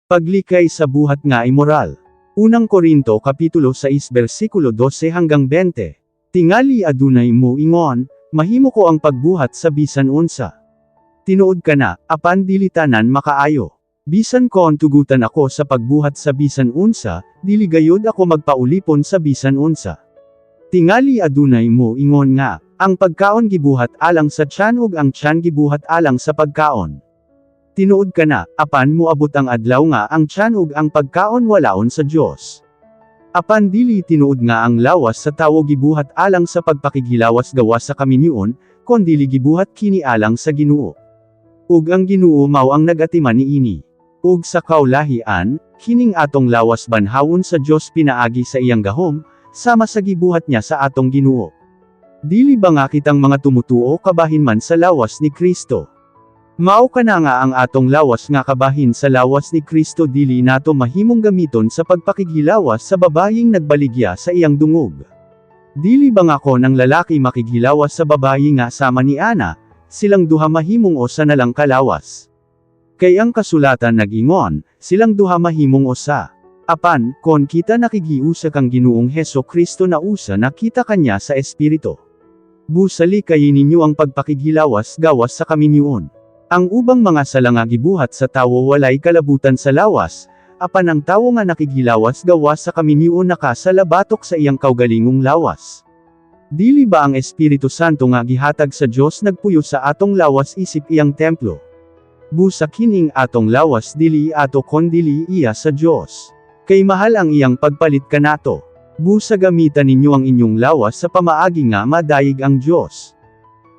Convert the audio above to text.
Paglikay sa buhat nga immoral. Unang Korinto kapitulo 6 bersikulo 12 hanggang 20. Tingali adunay mo ingon, "Mahimo ko ang pagbuhat sa bisan unsa." Tinuod kana, apan dili tanan makaayo. Bisan kon tugutan ako sa pagbuhat sa bisan unsa, dili gayud ako magpaulipon sa bisan unsa. Tingali adunay mo ingon nga, ang pagkaon gibuhat alang sa tiyan ug ang tiyan gibuhat alang sa pagkaon. Tinuod kana, apan moabot ang adlaw nga ang tiyan ug ang pagkaon walaon sa Dios. Apan dili tinuod nga ang lawas sa tawo gibuhat alang sa pagpakighilawas gawas sa kaminyoon, kondili gibuhat kini alang sa Ginoo. Ug ang Ginoo mao ang nagatiman niini. Ug sa kaulahian, kining atong lawas banhawon sa Dios pinaagi sa iyang gahom, sama sa gibuhat niya sa atong Ginoo. Dili ba nga kitang mga tumutuo kabahin man sa lawas ni Kristo? Mao kana nga ang atong lawas nga kabahin sa lawas ni Kristo dili nato mahimong gamiton sa pagpakighilawas sa babayeng nagbaligya sa iyang dungog. Dili ba nga kon ang lalaki makighilawas sa babayi nga sama ni ana, silang duha mahimong usa na lang ka lawas? Kay ang kasulatan nag-ingon, "Silang duha mahimong usa." Apan, kon kita nakighiusa kang Ginoong Heso Kristo, nausa na kita kanya sa espiritu. Busa likayi ninyo ang pagpakighilawas gawas sa kaminyoon. Ang ubang mga sala nga gibuhat sa tawo walay kalabutan sa lawas, apan ang tawo nga nakighilawas gawas sa kaminyoon nakasala batok sa iyang kaugalingong lawas. Dili ba ang Espiritu Santo nga gihatag sa Dios nagpuyo sa atong lawas isip iyang templo? Busa kining atong lawas dili ato kondili iya sa Dios. Kay mahal ang iyang pagpalit kanato. Busa gamita ninyo ang inyong lawas sa pamaagi nga madayig ang Dios.